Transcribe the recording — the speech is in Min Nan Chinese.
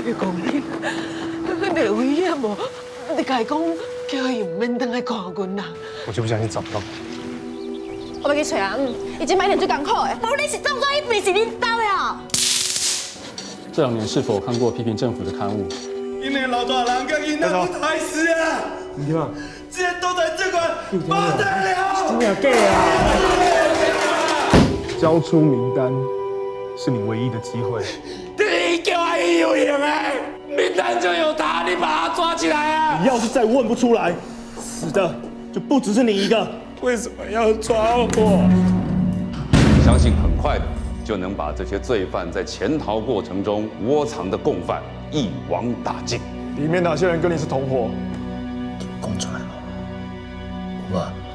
你講你，你有危險無？你共伊講，叫伊毋免轉來看阮啦。我就不相信找不到。我欲去揣阿姆，伊這擺一定足艱苦的。無你是當作伊病是恁兜的哦。這兩年是否看過批評政府的刊物？因為老大人共囡仔都害死啊！你聽啊，這個獨裁政權不得了！真的假啊？交出名單是你唯一的機會。你叫阿姨有用的，名單就有他，你把他抓起來啊！你要是再問不出來，死的就不只是你一個。為什麼要抓我？相信很快的就能把這些罪犯在潛逃過程中窩藏的共犯一網打盡。裡面哪些人跟你是同夥？講出來無？有無？